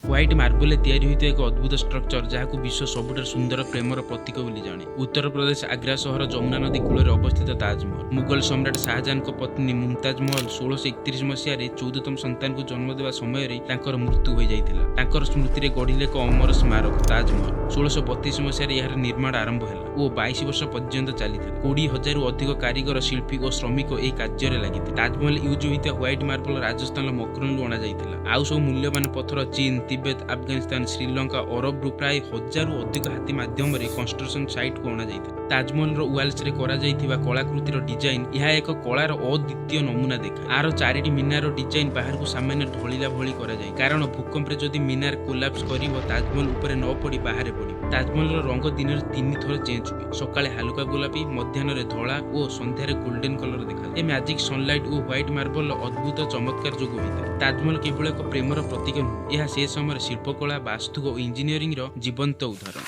White ମାର୍ବଲରେ ତିଆରି ହୋଇଥିବା ଏକ ଅଦ୍ଭୁତ ଷ୍ଟ୍ରକ୍ଚର, ଯାହାକୁ ବିଶ୍ୱ ସବୁଠାରୁ ସୁନ୍ଦର ପ୍ରେମର ପ୍ରତୀକ ବୋଲି ଜାଣେ। ଉତ୍ତରପ୍ରଦେଶ ଆଗ୍ରା ସହର ଯମୁନା ନଦୀ କୂଳରେ ଅବସ୍ଥିତ ତାଜମହଲ। ମୁଗଲ ସମ୍ରାଟ ଶାହଜାହାନଙ୍କ ପତ୍ନୀ ମୁମତାଜ ମହଲ 1631 ମସିହାରେ 14ତମ ସନ୍ତାନକୁ ଜନ୍ମ ଦେବା ସମୟରେ ତାଙ୍କର ମୃତ୍ୟୁ ହୋଇଯାଇଥିଲା। ତାଙ୍କର ସ୍ମୃତିରେ ଗଢ଼ିଲେ ଏକ ଅମର ସ୍ମାରକ, ତାଜମହଲ। 1632 ମସିହାରେ ଏହାର ନିର୍ମାଣ ଆରମ୍ଭ ହେଲା ଓ 22 ବର୍ଷ ପର୍ଯ୍ୟନ୍ତ ଚାଲିଥିଲା। 20,000ରୁ ଅଧିକ କାରିଗର, ଶିଳ୍ପୀ ଓ ଶ୍ରମିକ ଏହି କାର୍ଯ୍ୟରେ ଲାଗିଥିଲେ। ତାଜମହଲ ୟୁଜ୍ ହୋଇଥିବା ହ୍ୱାଇଟ୍ ମାର୍ବଲ ରାଜସ୍ଥାନର ମକରନରୁ ଅଣାଯାଇଥିଲା। ଆଉ ସବୁ ମୂଲ୍ୟବାନ ପଥର ଚୀନ, ତିବେତ, ଆଫଗାନିସ୍ତାନ, ଶ୍ରୀଲଙ୍କା, ଅରବରୁ ପ୍ରାୟ ହଜାରରୁ ଅଧିକ ହାତୀ ମାଧ୍ୟମରେ କନଷ୍ଟ୍ରକ୍ସନ ସାଇଟକୁ ଅଣାଯାଇଥିଲା। ତାଜମହଲର ୱାଲ୍ସରେ କରାଯାଇଥିବା କଳାକୃତିର ଡିଜାଇନ, ଏହା ଏକ କଳାର ଅଦ୍ୱିତୀୟ ନମୁନା ଦେଖାଏ। ଆର ଚାରିଟି ମିନାର ଡିଜାଇନ ବାହାରକୁ ସାମାନ୍ୟ ଢଳିଲା ଭଳି କରାଯାଏ, କାରଣ ଭୂକମ୍ପରେ ଯଦି ମିନାର କୋଲାପ୍ସ କରିବ, ତାଜମହଲ ଉପରେ ନ ପଡ଼ି ବାହାରେ ପଡ଼ିବ। ତାଜମହଲର ରଙ୍ଗ ଦିନରେ ତିନି ଥର ଚେଞ୍ଜ ହୁଏ। ସକାଳେ ହାଲୁକା ଗୋଲାପୀ, ମଧ୍ୟାହ୍ନରେ ଧଳା ଓ ସନ୍ଧ୍ୟାରେ ଗୋଲ୍ଡେନ କଲର ଦେଖାଯାଏ। ଏ ମ୍ୟାଜିକ ସନଲାଇଟ ଓ ହ୍ୱାଇଟ୍ ମାର୍ବଲର ଅଦ୍ଭୁତ ଚମତ୍କାର ଯୋଗୁଁ ହୋଇଥାଏ। ତାଜମହଲ କେବଳ ଏକ ପ୍ରେମର ପ୍ରତୀକ ନୁହେଁ, ଏହା ସେ ସମୟରେ ଶିଳ୍ପକଳା, ବାସ୍ତୁ ଓ ଇଞ୍ଜିନିୟରିଂର ଜୀବନ୍ତ ଉଦାହରଣ।